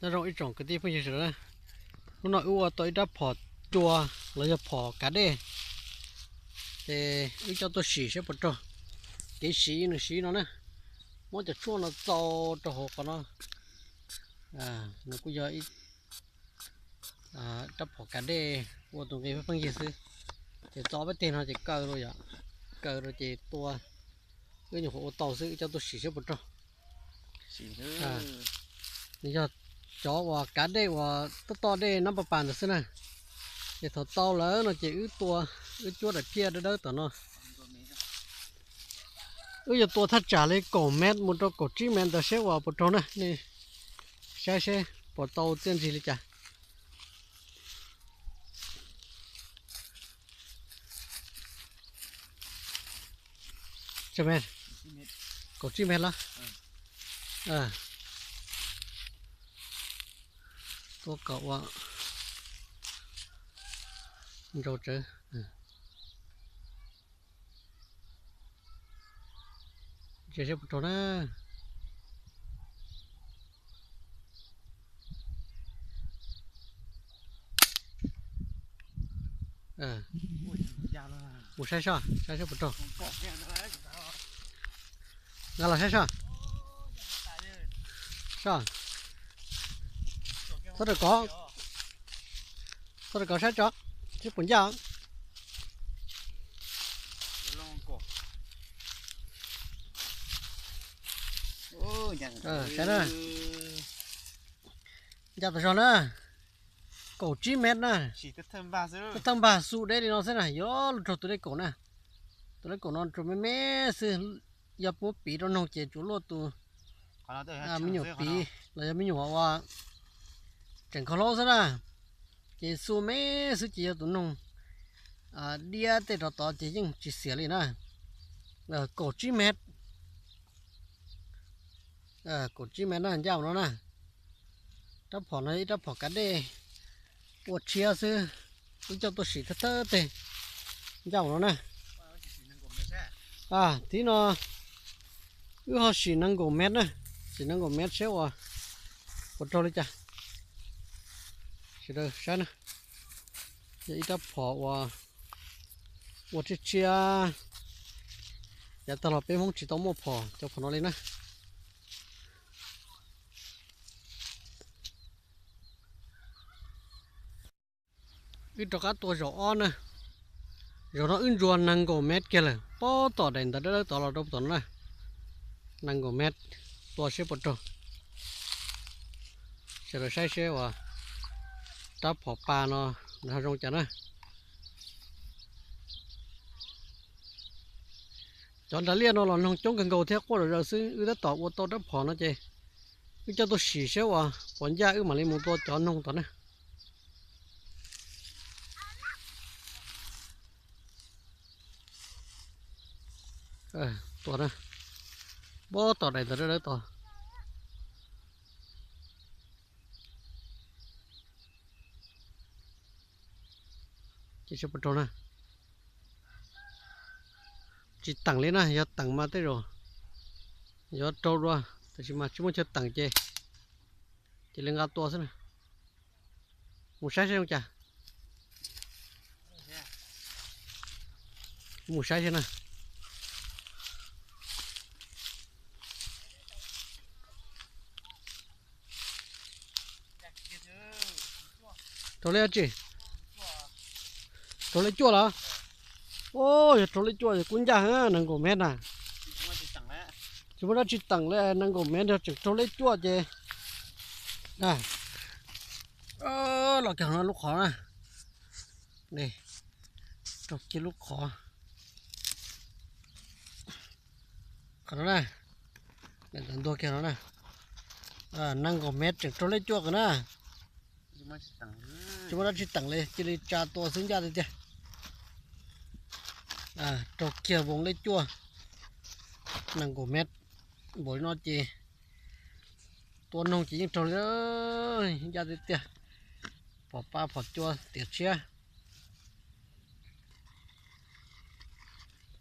Nyob zoo ib tsoom kwv tij phooj ywg sawv daws, hnub no wb ua tau ib rab phom cua los yog phom kav dej, ces wb coj tuaj sim saib puas raug. Kev sim nws siv no na, muab cov tshuaj no txaus rau hauv qhov no. Nws kuj yog ib rab phom kav dej ua tus nqi pheej yig xwb, ces txo peb teg no ces kaw rau yom, kaw rau ces tua. Wb nyuam qhuav ua tau xwb, wb coj tuaj sim saib puas raug. Nws yog cov uas kav dej uas toj toj dej nab pa pas ntawd xwb na. Ces thaum tau lawm no ces wb tua, wb cuab daim phiaj dawb dawb tom no. Wb yuav tua thaj tsam li kaum mev mus rau kaum tsib mev ntawd seb uas puas raug na, nej saib seb puas tau txiaj ntsig li cas. Kaum tsib mev los? Tua kom ua ntsau tsawv. Ntsia seb puas raug na. Mus saib soj, saib seb puas raug. Nqa los saib soj. Soj, txhob raws kov, txhob raws kov saib tso, seb puas ncaj. Saib na, ncaj tas zog na. Kaum tsib mev na. Thawj npag xu deb li no xwb na, yuav luag raug tus dej kaum na. Tus dej kaum no tsuas me me xwb, yog muab piv rau noog ces tsuas luaj tus me nyuam piv los yog me nyuam uas tseem kho hlaub xwb na. Ces xu me xwb ces yog tus noog diab tej rov tod ces yeej tsis xiam li na. Kaum tsib mev, kaum tsib mev na, ncaj no na. Rab phom no ib rab phom kav dej ua tshiab xwb, wb coj tuaj sim thawj thawj teg, ncaj no na. Tib no wb ho sim nees nkaum mev na, sim nees nkaum mev seb uas puas raug li cas. Sawv daws saib na, yog ib rab phom uas ua tshiab tshiab, yav tag los peb Hmoob tsis tau muaj phom cov phom no li na. Wb rov qab tua zaum ob na. Zaum no wb ntsuas nees nkaum mev kiag lawm, pob tom daim ntawv dawb dawb tod los rau tom no na. Nees nkaum mev, tua seb puas raug. Sawv daws saib seb uas rab phom pa no nws ho zoo cas na. Cov nrad liaj no los noog coob kawg nkaus thiab quaj zom zaws xwb, wb tab tom ua tau rab phom no ces wb coj tuaj sim seb uas puas ncaj wb mam li mus tua cov noog tom na. Tua na, pob tom daim ntawv dawb dawb tod. Ces seb puas raug na. Tsis teem li na, yog teem mas tej zaum yuav raug dua, tab sis mas tsis muaj chaw teem ces cia li nqa tua xwb na. Mus saib seb zoo cas. Mus saib seb na. Raug li dab tsi? Raug li cuaj los? Yog raug li cuaj kuj ncaj heev, nees nkaum mev na. Tsis muaj dab tsi teem li, nees nkaum mev nrog tseem raug li cuaj ces los kiag no lub qhov na. Raug kiag lub qhov, qhov no na, ntuag kiag no na. Nees nkaum mev tseem raug li cuaj kiag na. Tsis muaj dab tsi teem li, cia li tsa tua xwb ncaj tiag tiag. Raug kiag voo li cuaj, nees nkaum mev npaum li no ces tua noog ces yeej raug li, ncaj tiag tiag. Phom pa phom cua tiam tshiab.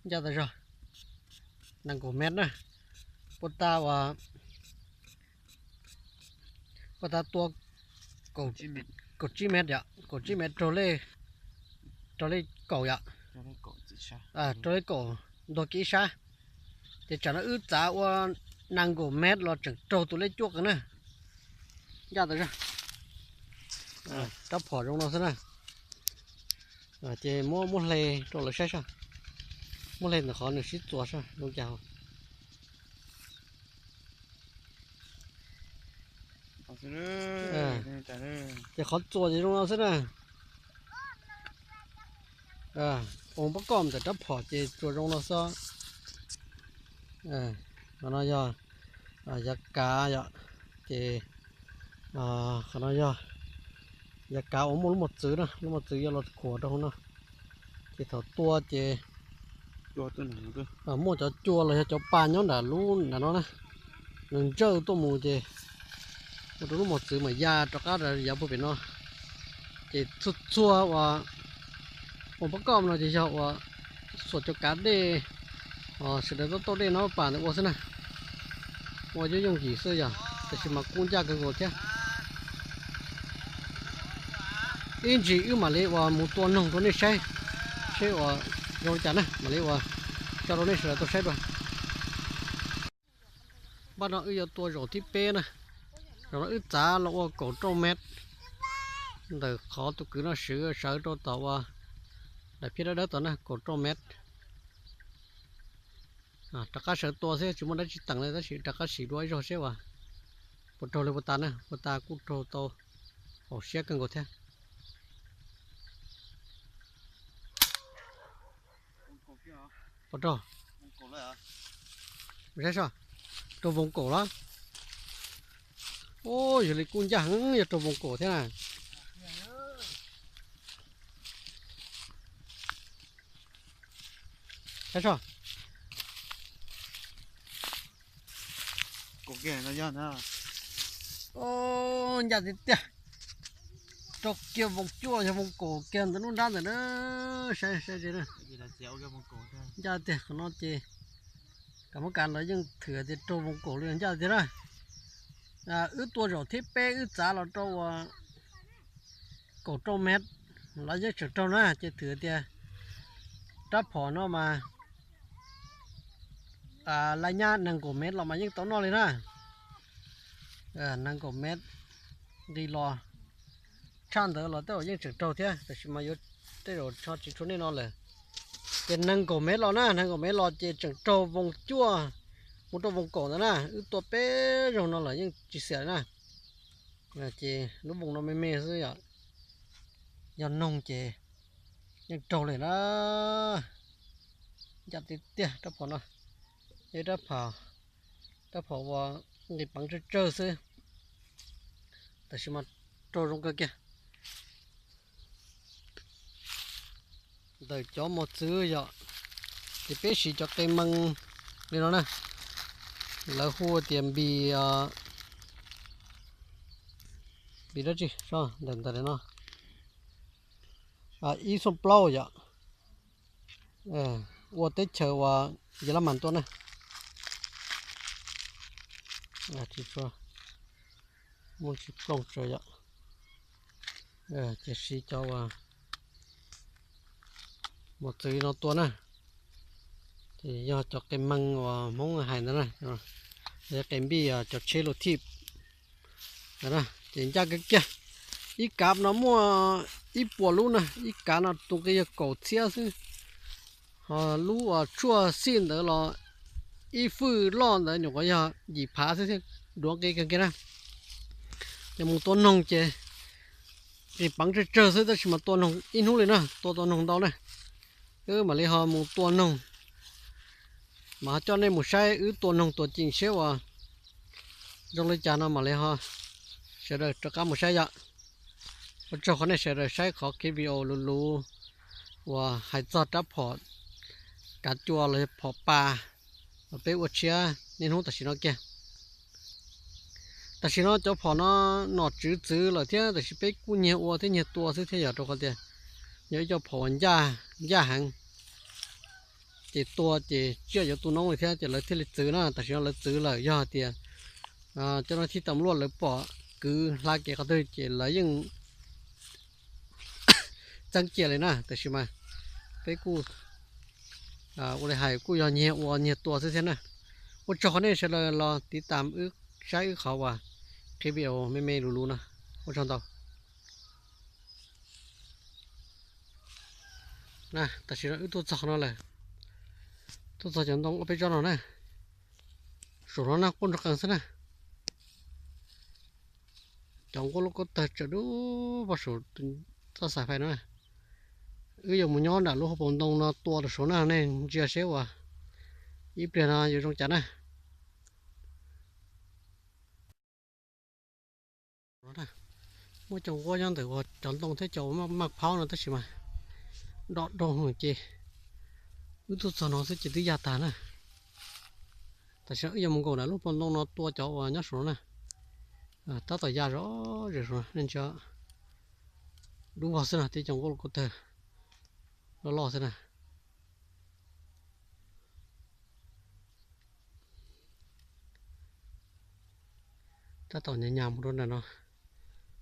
Ncaj tas zog, nees nkaum mev na, puag ta uas Ua tas tua kaum tsib mev yom, kaum tsib mev raug lej, raug lej kaum yom, raug lej kaum ntuag kiag ib sab. Ces tsam no wb txav ua nees nkaum mev los tseem raug tus lej cuaj qees na. Ncaj tas zog. Rab phom zoo no xwb na. Ces muab, muab hle rau lawv saib sab. Muab hle ntawm qhov nws sib txuas sab zoo cas. Ces qhov txuas ces zoo no xwb na. Ua pob koj ntawm rab phom ces tsuas zoo no xwb. Qhov no yog yav kav yom, ces qhov no yog yav kav uas muaj lub mos txwv na, lub mos txwv yuav los khuam rau hauv no. Ces thaum tua ces muaj cov cua los yog cov pa nyob nram lub nram no na, nws ntsawj tuaj mus ces ua rau lub mos txwv mas ya rov qab yav puag pem no. Ces txhua txhua uas ua pob koj no ces yog uas xuas cov kav dej, sawv daws tau tauj dej no pas ntawd ua xwb na. Ua yooj yooj yim xwb yog, tab sis mas kuj ncaj kawg nkaus thiab. Ib ntsis wb mam li uas mus tua noog rau nej saib, seb uas zoo li cas na, mam li uas coj rau nej sawv daws tau saib dua. Npaj no wb yuav tua zaum thib peb na. Zaum no wb txav los ua kaum rau mev ntawm qhov tus kwv no swv sawv rau tom uas daim phiab dawb dawb tom na, kaum rau mev. Rov qab sawv tua xwb tsis muaj dab tsi teem li, tab sis rov qab sim dua ib zaug seb uas puas raug li puas tas na, puas tas kuj raug tau haum siab kawg nkaus thiab. Puas raug? Saib seb, raug voos kaum los? Ub, yog li kuj ncaj heev, yog raug voos kaum thiab na. Saib seb. Ncaj tiag tiag. Raug kiag voos cuaj yog voos kaum kiag ntawm lub nrab ntawm na. Saib, saib ze na. Ncaj tiag, qhov no ces kam muab kav los yeej thwm tias raug voos kaum li, ncaj tiag na. Wb tua zaum thib peb wb txav los rau uas kaum rau mev los yeej tseem raug na, ces thwm tias rab phom no mas laj nyab nees nkaum mev los mas yeej tau noj li na. Nees nkaum mev nqis los tshaj ntawd los tej zaum yeej tseem raug thiab, tab sis mas yuav tej zaum tso tsis tshua nej no lawm. Ces nees nkaum mev los na, nees nkaum mev los ces tseem raug voos cuaj mus rau voos kaum ntawd na, wb tua peb zaug no lawm yeej tsis xiam na. Ces lub voos no me me xwb yom, yog noog ces yeej raug li na. Ncaj tiag tiag rab phom no, rab phom, rab phom uas nqis peev tsawg tsawg xwb, tab sis mas raug zoo kawg kiag. Ntawm cov mos txwv yom, ces peb siv cov qe mees li no na, lawv hu tias npis, npis dab tsi, ntawm ntawm no, ib xuaj plaub yom, ua teb chaws uas Yelab Mas tuaj na. Tsis tshua muaj tsis plooj tsawv yom, ces siv cov uas mos txwv no tua na. Ces yog cov qe mees uas Hmoob hais ntawd na, qe npij cov tsheb luv thij ntawd na, ces ncaj kawg kiag. Ib kav no muaj ib puas lub na, ib kav no tus nqi yog kaum txhiab xwb. Ho lub uas tshuaj xij ntawd los ib fwj loj ntawd nyuam qhuav yog yim phav xwb thiab, duav nqi kawg kiag na. Ces mus tua noog ces nqis peev tsawg tsawg xwb, tab sis mas tua noog ib hnub li na, tua tau noog ntau na. Wb mam li ho mus tua noog, mas ho coj nej mus saib wb tua noog tua ceem seb uas zoo li cas no mam li ho sawv daws rov qab mus saib yom. Ua tsaug qhov nej sawv daws saib qhov clip video luv luv uas hais txog rab phom kav cua los yog phom pa uas peb ua tshiab niaj hnub tam sim no kiag. Tam sim no cov phom no nom tswv txwv lawm thiab, tab sis peb kuj nyiag ua thiab nyiag tua xwb thiab yom, rau qhov tias yog ib co phom uas ncaj, ncaj heev. Ces tua ces tsiaj yuav tu noob li thiab ces lawv thiaj li txwv na. Tam sim no lawv txwv lawm, yog hais tias cov no thib tam luaj lawv pom kwv hla kev qhov twg ces lawv yeej txeeb cia li na. Tab sis mas peb kuj ua li hais kuj yog nyias ua nyias tua xwb thiab na. Ua tsaug qhov nej sawv daws los tiv tam wb saib wb qhov uas qhib video me me lus lus no. Ua tsaug ntau. Na, tam sim no wb tuaj txog no lawm, tuaj txog cov ntoo ob peb tsob no na. Saum no na quaj nrov qees xwb na. Cov nquab lub kub tawg tsawv dub pog saum txoj xaim fais no na. Wb yuav mus nyob nram lub hauv paus ntoo no tua rau saum na, nej ntsia seb uas ib pliag no yuav zoo cas na. Muaj cov nquab nyob ntawm uas cov ntoo thiab cov uas maj phaub no tab sis mas dom doog ces wb tuaj txog no xwb ces twb ya tag na. Tam sim no wb yuav mus nkaum nram lub paus ntoo no tua cov uas nyob saum no na. Tab tom ya zom zaws saum no, nej ntsia, dub vog xwb na, tib cov nquab lub kub tawg loj loj xwb na. Tab tom nyas nyas mus rau nram no,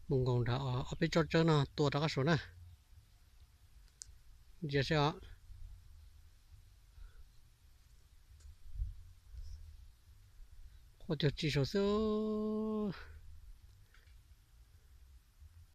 mus nkaum nram ob peb tsob tsawb no tua rov qab saum na. Ntsia seb os. Quaj cuag tsi saud xwb.